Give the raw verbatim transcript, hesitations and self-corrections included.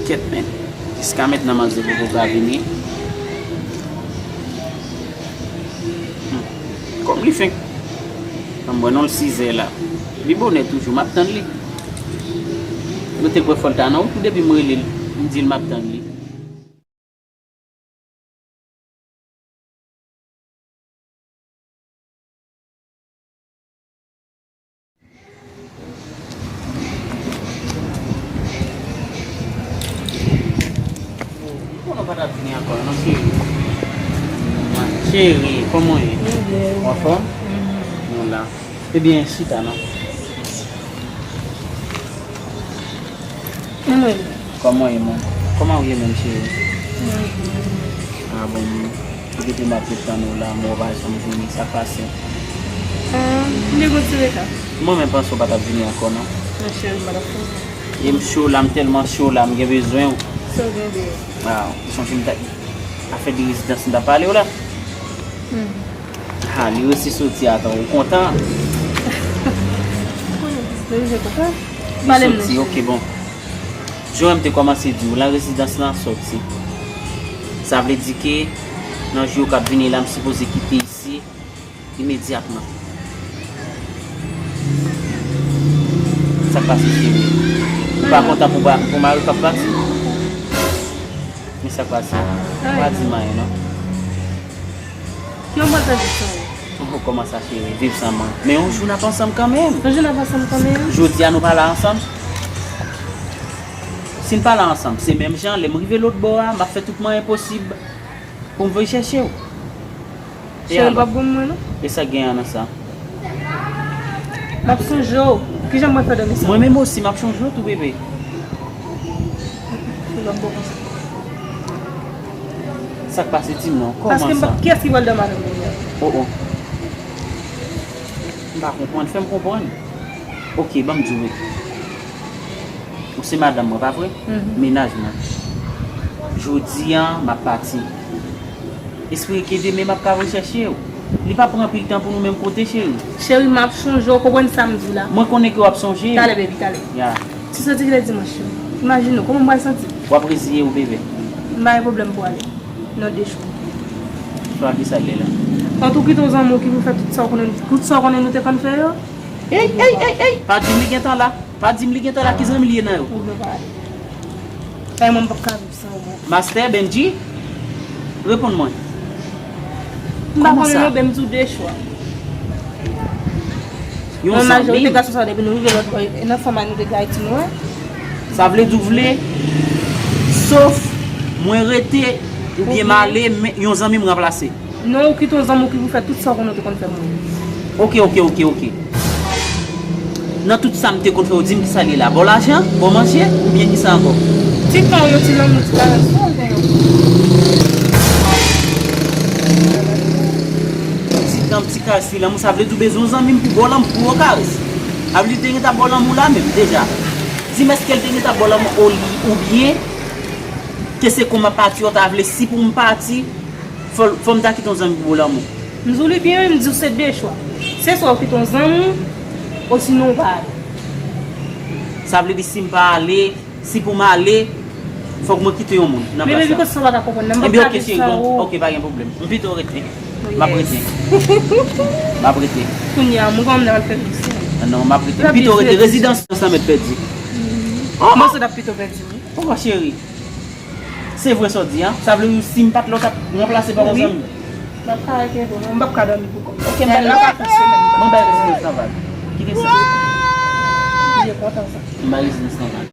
Kèt, men. Jiska mentnan, manzè poko ka vini. Hmm. Kòm li fenk. Ban m wè non l sizè la. Li bonè toujou, m ap tann li. Nou te kwè fò l ta nan wout, depi m rele l, m di l m ap tann li. Ou konnen w pa t ap vini ankò non, cheri. Cheri, kòman w ye? Mwen byen. Ou anfòm? Mhm. Nou la. Ebyen, chita non. Mwen. Kòman w ye, man? Kòman w ye menm, cheri? Mwen byen. Ah bon, ou kite m ap ret tann ou la, mwen pa janm vini, sa k pase? Ah, m te gon ti reta. Mwen menm panse w pa t ap vini ankò, non. Non, cheri, m pa t ap fè sa. E m cho la, m tèlman cho la, m gen bezwen w. Sa w gen de? Ah, ou sonje m ta, afè de rezidans m t ap pale w la? Hmm. Ah, li resi soti atan, ou kontan? Wi, je kontan. Li soti, ok, bon. Jan m te kòmanse di w, lan rezidans lan soti. Sa vle di ke nan jou yo k ap vini la, m sipoze kite isi imedyatman. Sa k pase, cheri? Ou pa kontan pou ba-, pou mari w k ap pati? Men sa k pase? Ou pa di m anyen, non. Yon bon tradisyon. Oh, kòman sa, cheri? Viv san mwen. Men yon jou n ap ansanm kanmenm. Yon jou n ap ansanm kanmenm. Jodi a nou pa la ansanm. Si n pa la ansanm, se menm jan, lè m rive lòt bò a, m ap fè tout mwayen posib pou m voye chèche w. Cheri, l p ap grann mwen, non. E sa k genyen nan sa? M ap sonje w. Kijan mwen fè dòmi sa? Mwen menm osi, m ap sonje w tou, bebe. Fè dòmi bò konsa. Sa k pase, di m non, kòman sa? Paske m pa, kiyès ki pral dòmi avè m kounye a? Oh, oh. M pa konprann, fè m konprann. Ok, ban m di w, ou se madanm mwen, pa vre? Mhm. Mennaj mwen. Jodi a, m ap pati. Espere ke demen m ap ka voye chèche w. Li p ap pran anpil tan pou nou menm kote, cheri. Cheri, m ap sonje w, konprann sa m di w la. Mwen konnen ke w ap sonje. Talè, baby, talè. Ya. Si soti kilè dimanch yo? Imajine w, kòman m pral santi m? W ap reziye w, bebe. M pa gen pwoblèm pou ale. Nan de jou. Swa ki sa l ye la? Ant ou kite yon zanmi w ki pou fè tout sa w konnen, tout sa w konnen nou te konn fè yo. Ey, ey, ey, ey! Pa di m li gentan la. Pa di m li gentan la. Ki zanmi l ye nan yo? Ou dwe pa ale. Kay mwen, m p ap ka viv san ou. Master Benji, reponn mwen. M pa konnen non, ben, m di w de chwa. Yon zanmi. Majorite gason sa depi nou rive lòt bò, e nan fanm a nou te gen Ayiti nou, wi. Sa vle di w vle, sof mwen rete oubyen m ale, men yon zanmi m ranplase. Non, ou kite yon zanmi w ki pou fè tout sa w konnen w te konn fè mwen. Ok, ok, ok, ok. Nan tout sa m te konn fè, w di m kisa l ye la? Ba w lajan? Ba w manje? Oubyen kisa ankò? Ti tan w yo, ti lanmou, ti karès, sa w genyen? Ti tan, ti karès, ti lanmou, sa vle di w bezwen yon zanmi m pou ba w lanmou, pou ba w karès. Sa vle di w te gentan ba w lanmou la menm, deja. Di m èske l te gentan ba w lanmou oli, oubyen ke se kon m ap pati, w ta vle si pou m pati, Fò, fò m ta kite yon zanmi pou lanmou. M di w li byen, wi, m di w se de chwa. Se swa w kite yon zanmi w, osinon w pa ale. Sa vle di si m pa ale, si pou m ale, fòk mwen kite yon moun nan plas la. Men baby, kote sa w pa ka konprann nan, m p ap ka viv san ou. Ebyen, ok, cheri, bon, ok, pa gen pwoblèm. M pito rete. M ap rete. M ap rete. Kounye a, mwen kòm nan fè viv san ou. Ah non, m ap rete. M pito rete. Rezidans lan mèt pèdi. Oh, mwen se t ap pito pèdi, wi. Oh, cheri. Se vre sa w di a? Sa vle di si m pa t la, w t ap ranplase pa yon zanmi? Wi. M ap ka rete vre, mwen m p ap ka dòmi pou kò m. Ok, m bay rezidans nan vag. Ki gen sa? Li kontan sa. M bay rezidans nan vag.